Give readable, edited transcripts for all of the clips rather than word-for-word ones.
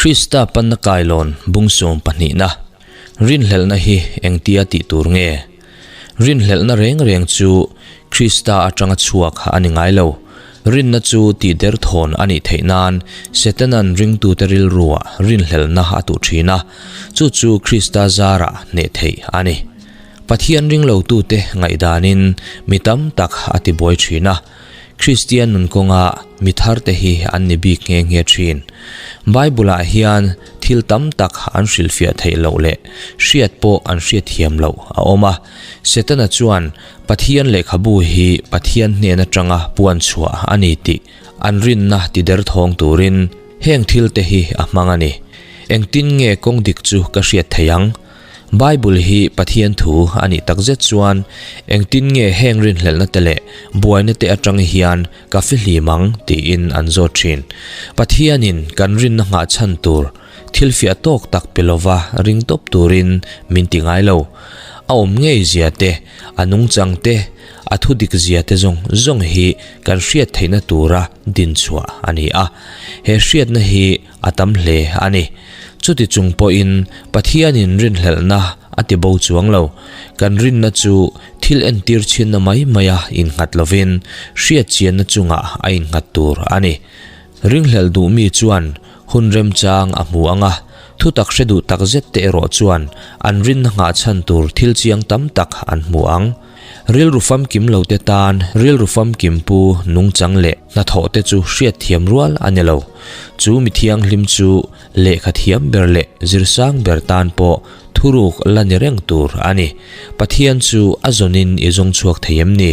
Krista panna kailawn bung sawmpahnihna, Rinhlelhna hi engtia tih tur nge? Rinhlelhna reng reng chu Krista atanga chhuak a ni ngai lo. Rinna chu tih derthawn a nih theih nan Setanan ringtute rilruah rinhlelhna a tuh thin a, chu chu Krista zarah hneh theih a ni. Pathian ringlotute ngaihdanin mi tam tak a tibuai thin a. Kristian nun kawnga mi tharte hi an ni bik nghe nghe thin. Bible-ah hian thil tam tak an hrilhfiah theih loh leh hriat pawh an hriat thiam loh a awm a. Setana chuan Pathian lehkhabu hi Pathian hnen atanga puan chhuah a ni tih an rinna ti derthawng turin heng thilte hi a hmang a ni. Engtin nge kawng dik chu ka hriat theih ang? Bible hi Pathian thu a nih takzet chuan engtin nge heng rinhlelhna te leh buaina te atang hian ka fihlim ang tiin an zawt thin. Pathianin kan rinna nghah chhan tur thil fiah tawk tak pe lova ring tawp turin min ti ngai lo. A awm ngei zia te, a nungchang te, a thu dik zia te zawng zawng hi kan hriat theihna tura din chhuah a ni a. He hriatna hi a tam hle a ni. Chuti chung pawhin Pathianin rinhlelhna a ti bo chuang lo. Kan rinna chu thil entir chhinna mai maia innghat lovin hriatchianna chungah a innghat tur a ni. Ringhlelh duh mi chuan hun remchang a hmu ang a, thutak hre duh takzet te erawh chuan an rinna nghahchhan tur thil chiang tam tak an hmu ang. Rilru famkim lote tan rilru famkim pu nungchang leh hnathawh te chu hriatthiam rual a ni lo. Chu mi thianghlim chu lehkha thiam ber leh zirsang ber tan pawh thuruk la ni reng tur a ni. Pathian chu a zawnin i zawng chhuak thei em ni?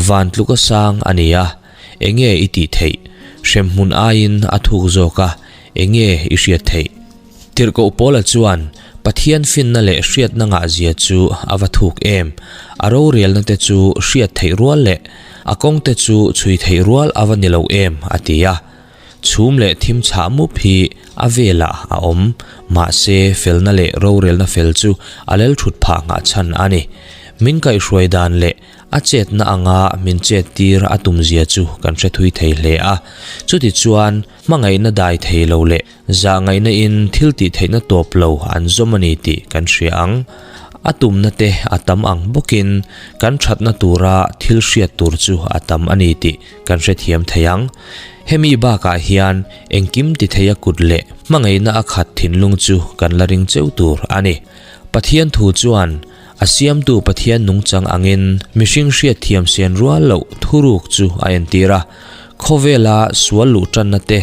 Van tluka sang a ni a, enge i tih theih? Hremhmun aiin a thuk zawk a, enge i hriat theih? Tirhkoh Paula chuan, Pathian finna leh hriatna ngahzia chu a va thuk em! A rorelna te chu hriat theih rual leh a kawng te chu chhui theih rual a va ni lo em? a ti a. Chhum leh thim chhah mup hi a velah a awm, mahse felna leh rorelna fel chu a lel thut phah nghah chhan a ni. Min kaihhruai dan leh A chetna anga min chet tir a tumzia chu kan hre thui thei hle a. Chutichuan, hmangaihna dai thei lo leh zahngaihna in thil tih theihna tawp lo an zawm a ni tih kan hria ang. A tumna te a tam ang bawkin kan thatna tura thil hriat tur chu a tam a ni tih kan hrethiam thei ang. Hemi bakah hian engkim ti theia kut leh hmangaihna a khat thinlung chu kan la ring cheu tur a ni. Pathian thu chuan A siamtu Pathian nungchang angin mihring hriatthiam sian rual loh thuruk chu a entir a. Khawvela sual luh tanna te,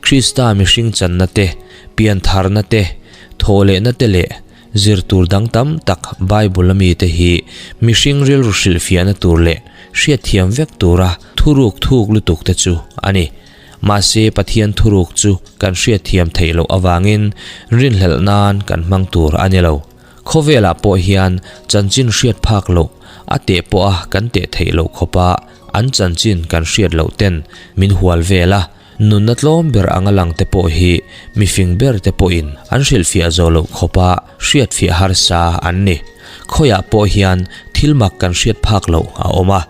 Krista mihring channa te, piantharna te, thawhlehna te leh zir tur dang tam tak Bible a mite hi mihring rilru hrilhfiahna tur leh hriatthiam vek tura thuruk thuk lutuk te chu a ni. Mahse Pathian thuruk chu kan hriatthiam theih loh avangin rinhlelh nan kan hmang tur a ni lo. Khawvelah pawh hian chanchin hriat phak loh, a teh pawha kan teh theih loh khawpa an chanchin kan hriat loh ten min hual vel a, nunna tlawm ber anga lang te pawh hi mifing ber te pawhin an hrilhfiah zawh loh khawpa hriatfiah harsa an ni. Khawiah pawh hian thil mak kan hriat phak loh a awm a,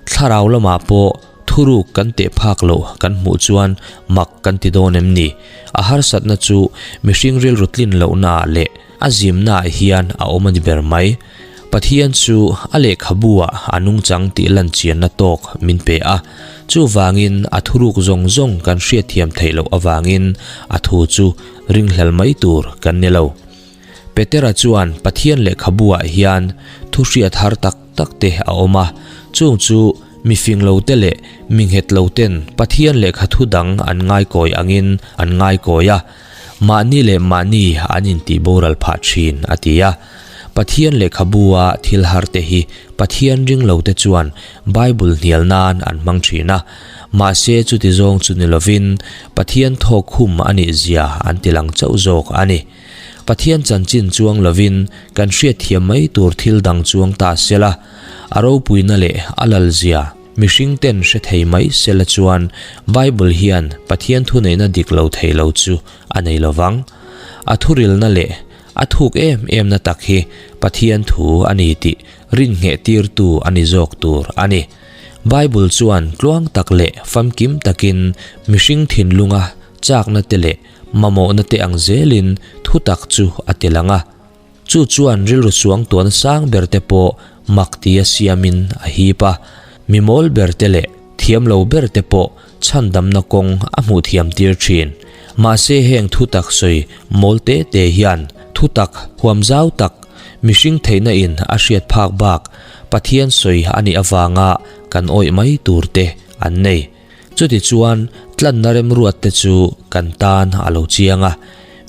thlarau lamah pawh thuruk kan teh phak loh kan hmuh chuan mak kan ti dawn em ni? A harsatna chu mihring rilru tlin lohnaah leh A zimnaah hian a awm a ni ber mai. Pathian chu a lehkhabu-ah a nungchang tih lan chianna tawk min pe a, chuvangin a thuruk zawng zawng kan hriatthiam theih loh avangin a thu chu ringhlel mai tur kan ni lo. Petera chuan Pathian lehkhabu-ah hian thu hriat har tak tak te a awm a, chung chu mi fing lo te leh mi nghet lo ten Pathian lehkha thu dang an ngaikawi angin an ngaikawi a, Mahni leh mahni an intih boral phah thin, a ti a. Pathian lehkhabu-a thil har te hi Pathian ring lote chuan Bible hnial nan an hmang thin a. Mahse chuti zawng chu ni lovin Pathian thawk khum a nih zia an ti lang chauh zawk a ni. Pathian chanchin chuang lovin kan hriatthiam mai tur thil dang chuang ta sela, a ropuina leh a lal zia, Mihring ten hre thei mai sela chuan Bible hian Pathian thuneihna dik lo thei lo chu a nei lo vang. A thurilna leh a thuk em emna tak hi Pathian thu a ni tih rinngeh tirtu a ni zawk tur a ni. Bible chuan tluang tak leh famkim takin mihring thinlunga. châkna te leh mamawhna te ang zelin thutak chu a ti lang a. Chu chuan rilru suangtuahna sang ber te pawh mak tia siamin a hip a, mi mawl ber te leh thiam lo ber te pawh chhandamna kawng a hmuh thiam tir thin. Mahse heng thutak sawi mawl te te hian thutak huam zau tak mihring theihna in a hriat phak bak Pathian sawi a nih avanga kan awih mai tur te an nei. Chutichuan, tlanna remruatte chu kan tan a lo chiang a.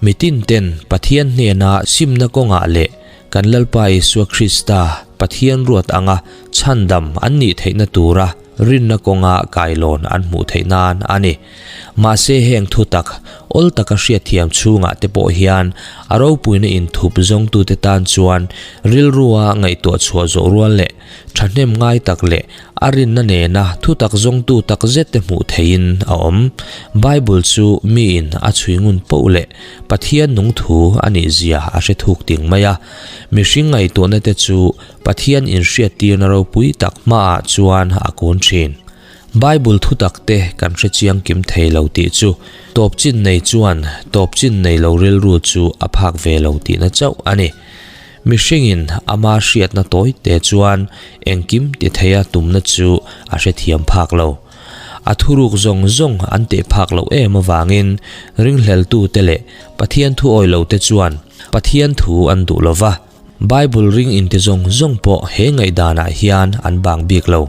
Mitin ten Pathian hnena simna kawngah leh kan Lalpa Isua Krista Pathian ruat anga chhandam an nih theihna tura rinna kawnga kailawn an hmuh theih nan a ni. Mahse heng thutak awl taka hriatthiam chhungah te pawh hian a ropuina inthup zawngtute tan chuan rilrua ngaihtuah chhuah zawh rual leh Thahnem ngai tak leh a rinna nena thutak zawngtu tak zet te hmuh theihin a awm. Bible chu miin a chhui ngun poh leh Pathian nung thu a nih zia a hre thuk ting mai a. Mihring ngaihtuahna te chu Pathian inhriattirna ropui tak hmaah chuan a kun thin. Bible thutak te kan hre chiang kim thei lo tih chu tawp chin nei chuan tawp chin nei lo rilru chu a phak ve lo tihna chauh a ni. Mihringin ama hriatna tawi te chuan engkim ti theia tumna chu a hrethiam phak lo. A thuruk zawng zawng an teh phak loh em avangin ringhleltute leh Pathian thu awi lote chuan Pathian thu an duh lo va, Bible ring inti zawng zawng pawh he ngaihdanah hian an bang bik lo.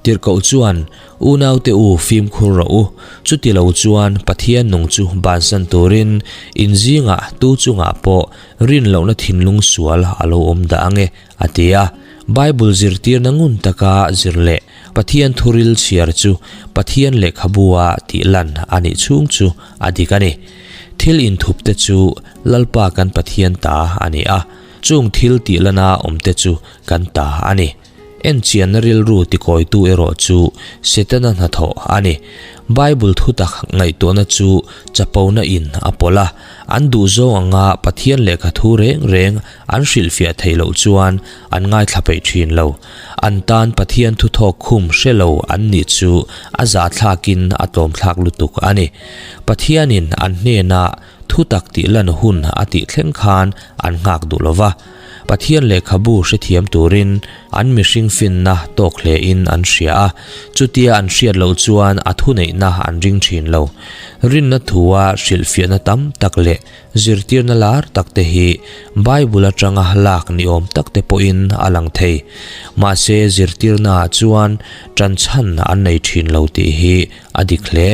Tirhkoh chuan Unaute u fimkhur rawh u, chuti lo chuan Pathian nung chu bansan turin in zingah tu chungah pawh rin lohna thinlung sual a lo awm dah ange, a ti a. Bible zirtirna ngun taka zir leh Pathian thuril chhiar chu Pathian lehkhabua tih lan a nih chhung chu a dik a ni. Thil inthupte chu Lalpa kan Pathian ta a ni a, chung thil tih lana awmte chu kan ta a ni. Enchianna rilru tikawitu erawh chu Setana hnathawh a ni. Bible thutak ngaihtuahna chu chapona in a pawlh a, an duhzawng anga Pathian lehkha thu reng reng an hrilhfiah theih loh chuan an ngaithla peih thin lo. An tan Pathian thuthawk khum hre lo an nih chu a zahthlakin a tlawmthlak lutuk a ni. Pathianin an hnenah thutak tih lan hun a tih thleng khan an nghak duh lo va. Pathian lehkhabu hrethiam turin an mihring finna tawk hlein an hria a, chutia an hriat loh chuan a thuneihna an ring thin lo. Rinna thua hrilhfiahna tam tak leh zirtirna lar tak te hi Bible atanga lak ni awm tak te pawhin a lang thei. Mahse zirtirnaah chuan tanchhan an nei thin lo tih hi a dik hle.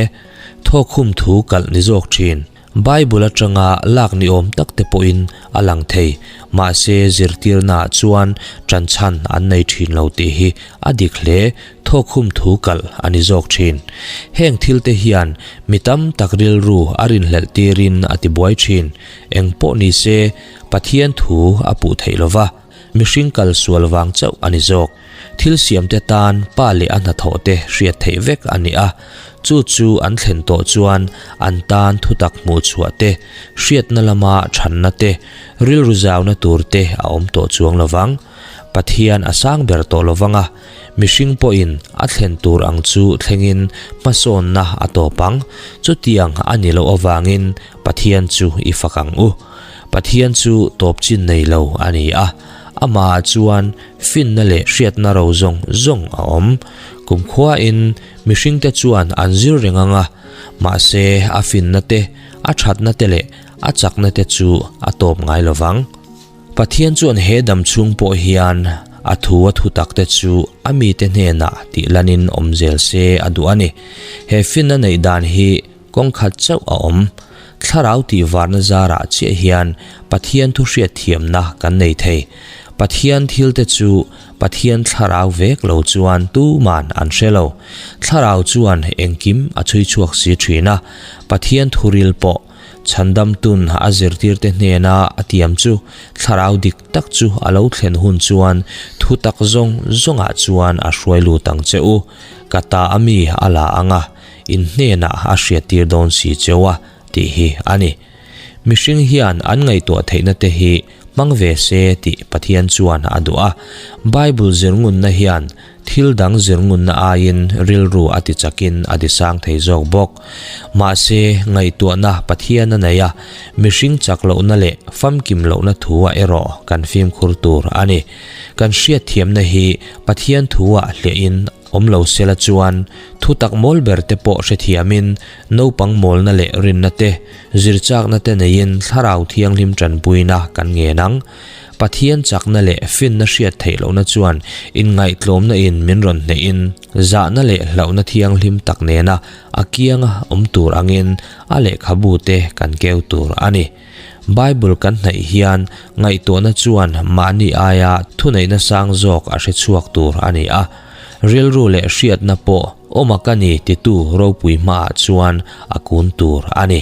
Thawkkhum thu kalh ni zawk thin. Bible atanga lak ni awm tak te pawhin a lang thei, mahse zirtirnaah chuan tanchhan an nei thin lo tih hi a dik hle, thawkkhum thu kalh a ni zawk thin. Heng thil te hian mi tam tak rilru a rinhlelh tirin a tibuai thin, eng pawh ni se Pathian thu a puh theih lova, mihring kal sual vang chauh a ni zawk. Thil siamte tan pa leh a hnathawh te hriat theih vek a ni a, chu chu an thlen tawh chuan an tan thutak hmuh chhuah te, hriatna lama thanna te, rilru zauna tur te a awm tawh chuang lo vang. Pathian a sang ber tawh lo vang a, mihring pawhin a thlen tur ang chu thlengin hmasawnna a tawp ang. Chutiang a ni loh avangin Pathian chu i fak ang u. Pathian chu tawp chin nei lo a ni a, amahah chuan finna leh hriatna ro zawng zawng a awm. Kumkhuain mihringte chuan an zir reng ang a, mahse a finna te, a thatna te leh a chakna te chu a tawp ngai lo vang. Pathian chuan he dam chhung pawh hian a thu a thutak te chu a mite hnenah tih lanin awm zel se a duh a ni. He finna neih dan hi Kawng khat chauh a awm. Thlarau tih varna zarah chiah hian Pathian thu hriatthiamna kan nei thei. Pathian thilte chu Pathian thlarau vek lo chuan tuman an hre lo. Thlarau chuan engkim a chhui chhuak si thin a, Pathian thuril pawh Chhandamtun a zirtirte hnena a tiam chu thlarau dik tak chu a lo thlen hun chuan thu tak zawng zawngah chuan a hruai lut ang che u. Ka ta a mi a la ang a. In hnenah a hriattir dawn si cheu a tih hi a ni. Mihring hian an ngaihtuah theihna te hi hmang ve se tih Pathian chuan a duh a. Bible zir ngunna hian thil dang zir ngunna aiin rilru a ti chakin a ti sang thei zawk bawk. Mahse, ngaihtuahna Pathian a nei a, mihring chak lohna leh famkim lohna thu-ah erawh kan fimkhur tur a ni. Kan hriatthiamna hi Pathian thu-ah hliahin awm lo sela chuan thutak mawl ber te pawh hrethiamin naupang mawlna leh rinna te, zirchakna te neiin Thlarau Thianghlim tanpuina kan ngen ang. Pathian chakna leh finna hriat theih lohna chuan inngaihtlawmna in min rawn hnehin zahna leh hlauhna thianghlim tak nena a kianga awm tur angin a lehkhabu te kan keu tur a ni. Bible kan hnaih hian ngaihtuahna chuan mahni aia thuneihna sang zawk a hre chhuak tur a ni a. Rilru leh hriatna pawh awma ka ni titu ropui hmaah chuan a kun tur a ni.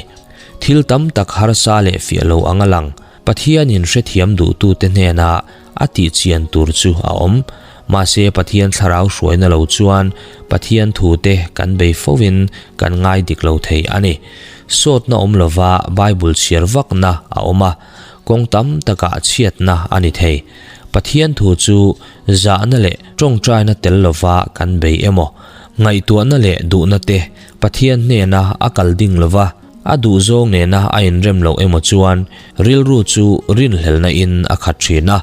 Thil tam tak harsa leh fiah lo anga lang Pathianin hrethiam duhtute hnena a tihchian tur chu a awm. Mahse Pathian thlarau hruaina lo chuan Pathian thute kan bei fovin kan ngai dik lo thei a ni. Sawtna awm lova Bible chhiar vakna a awm a, kawng tam takah chhiatna a ni thei. Pathian thu chu zahna leh tawngtaina tel lova kan bei emaw, ngaihtuahna leh duhna te Pathian hnena a kal ding lova, A duhzawng nena a inrem loh emaw chuan rilru chu rinhlelna in a khat thin a,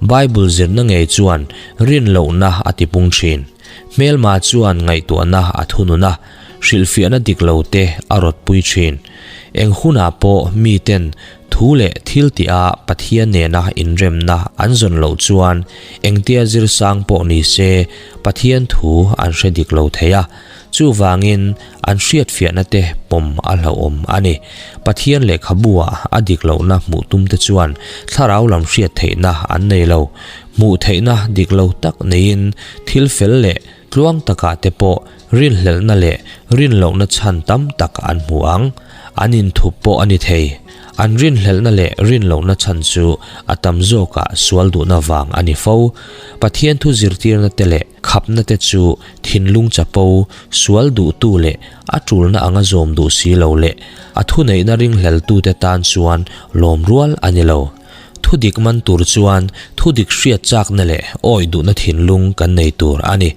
Bible zirna ngei chuan rinlohna a tipung thin. Hmelma chuan ngaihtuahna a thunun a, hrilhfiahna dik lo te a rawtpui thin. Eng hunah pawh miten thu leh thil tih a Pathian nena inremna an zawn loh chuan engtia zir sang pawh ni se Pathian thu an hre dik lo thei a, Chuvangin, an hriatfiahna te pawm a hlauhawm a ni. Pathian lehkhabu-ah a dik lohna hmuh tumte chuan thlarau lam hriat theihna an nei lo. Hmuh theihna dik lo tak neiin thil fel leh tluang takah te pawh rinhlelhna leh rinlohna chhan tam tak an hmu ang. An inthup pawh a ni thei. An rinhlelhna leh rinlohna chhan chu a tam zawkah sual duhna vang a ni fo. Pathian thu zirtirna te leh Khapna te chu thinlung chapo, sual duhtu leh a tulna anga zawm duh si lo leh a thuneihna ringhleltute tan chuan lawm rual a ni lo. Thudik man tur chuan thudik hriat chakna leh awih duhna thinlung kan nei tur a ni.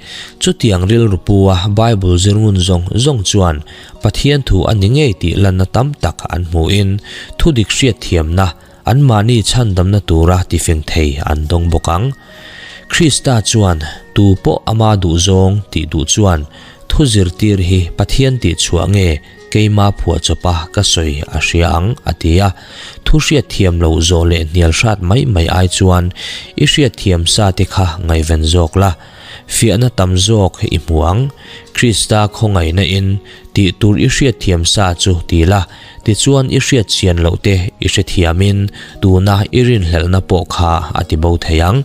Chutiang rilru pua Bible zir ngun zawng zawng chuan Pathian thu a ni ngei tih lanna tam tak an hmuhin thudik hriatthiamna Anmahni chhandamna tura tifing thei an dawng bawk ang. Krista chuan tu pawh ama duhzawng tih duh chuan thu zirtir hi Pathian tih chhuah nge keima phuah chawpa ka sawi a hria ang a ti a. Thu hriatthiam loh zawh leh hnial hrat mai mai ai chuan i hriatthiam sa te kha ngaihven zawk la, fiahna tam zawk i hmu ang. Krista khawngaihna in tih tur i hriatthiam sa chu ti la, Tichuan i hriat chian loh te i hrethiamin tuna i rinhlelhna pawh kha a ti bo thei ang.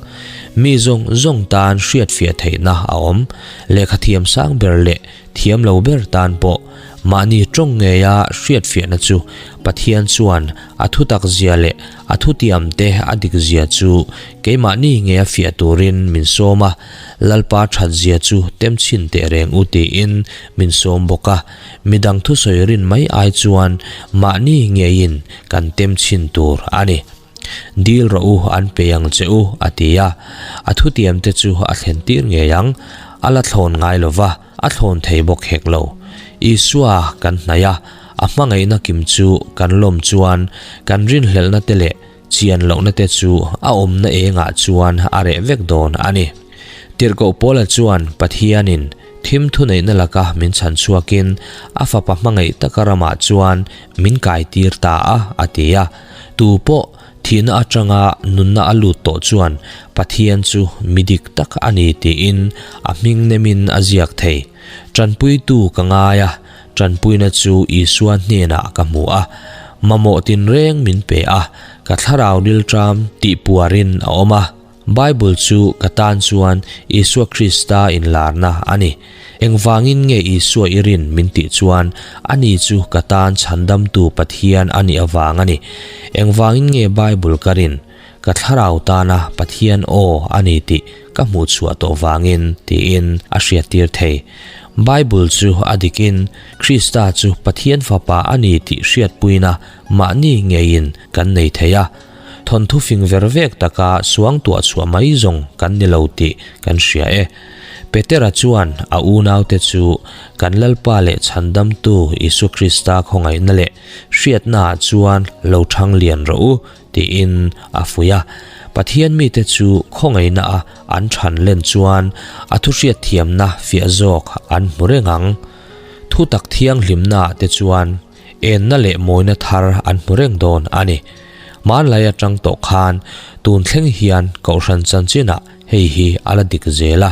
Mi zawng zawng tan hriatfiah theihna a awm. Lehkha thiam sang ber leh thiam lo ber tan pawh mahni tawng ngeia hriatfiahna chu Pathian chuan a thutak zia leh a thutiam te a dik zia chu keimahni ngeia fiah turin min sawm a, Lalpa that zia chu temchhin teh reng u tiin min sawm bawk a. Midang thusawi rin mai ai chuan mahni ngeiin kan tem chhin tur a ni. Dil rawh u an pe ang che u, a ti a. A thutiam te chu a thlen tir ngei ang. A la thlawn ngai lo va, a thlawn thei bawk hek lo. Isua kan hnaih a, a hmangaihna kim chu kan lawm chuan kan rinhlelhna te leh chian lohna te chu a awmna engah chuan a reh vek dawn a ni. Tirhkoh Paula chuan Pathianin thim thuneihna laka min chhan chhuakin a fapa hmangaih taka ramah chuan min kaitir ta a, a ti a. Tu pawh thihna atanga nunna a lut tawh chuan Pathian chu mi dik tak a ni tiin a hming nemin a ziak thei. Tanpuitu ka ngai a, Tanpuina chu Isua hnenah ka hmu a, mamawh tinreng min pe a, ka thlarau rilṭam tih puarin a awm a. Bible chu ka tan chuan Isua Krista inlarna a ni. Engvangin nge Isua i rin min tih chuan ani chu ka tan chhandamtu Pathian a nih avang a ni. Engvangin nge Bible ka rin? Ka thlarau tana Pathian aw a ni tih ka hmuh chhuah tawh vangin tiin a hriattir thei. Bible chu a dikin Krista chu Pathian Fapa a ni tih hriatpuina mahni ngeiin kan nei thei a. Thawnthu fing ver vek taka suangtuah chhuah mai zawng kan ni lo tih kan hria e. Petera chuan a unaute chu kan Lalpa leh Chhandamtu Isua Krista khawngaihna leh hriatnaah chuan lo thang lian rawh u tiin a fuih a. Pathian mite chu khawngaihna a an than len chuan a thuhriatthiamna fiah zawk an hmu reng ang. Thutak thianghlimnaah te chuan enna leh mawina thar an hmu reng dawn a ni. Hmanlai atang tawh khan tun thleng hian Kohhran chanchinah hei hi a la dik zel a,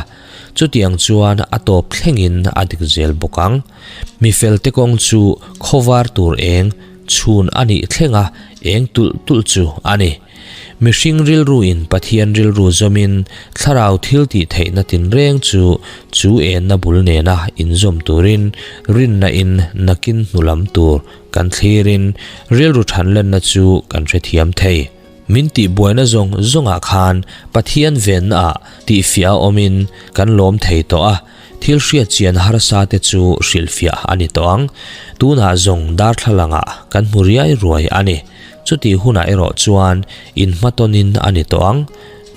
chutiang chuan a tawp thlengin a dik zel bawk ang. Mi felte kawng chu khawvar tur eng chhun a nih thlenga eng tulh tulh chu a ni. Mihring rilruin Pathian rilru zawmin thlarau thil tih theihna tinreng chu chu enna bul nena inzawm turin rinna in nakin hnu lam tur kan thlirin rilru thanlenna chu kan hrethiam thei. Min tihbuaina zawng zawngah khan Pathian venna ah tihfiah a awmin kan lawm thei tawh a, thil hriat chian harsa te chu hrilhfiah a ni tawh ang. Tunah zawng darthlalangah kan hmu riai ruai a ni. Chutih hunah erawh chuan inhmatawnin a ni tawh ang.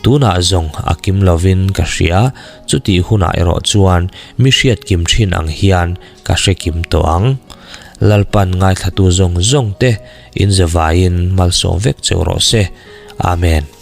Tunah zawng a kim lovin ka hria, chutih hunah erawh chuan mi hriat kim thin ang hian ka hre kim tawh ang. Lalpan ngaithlatu zawng zawng te inzevaiin malsawm vek cheu rawh se. Amen.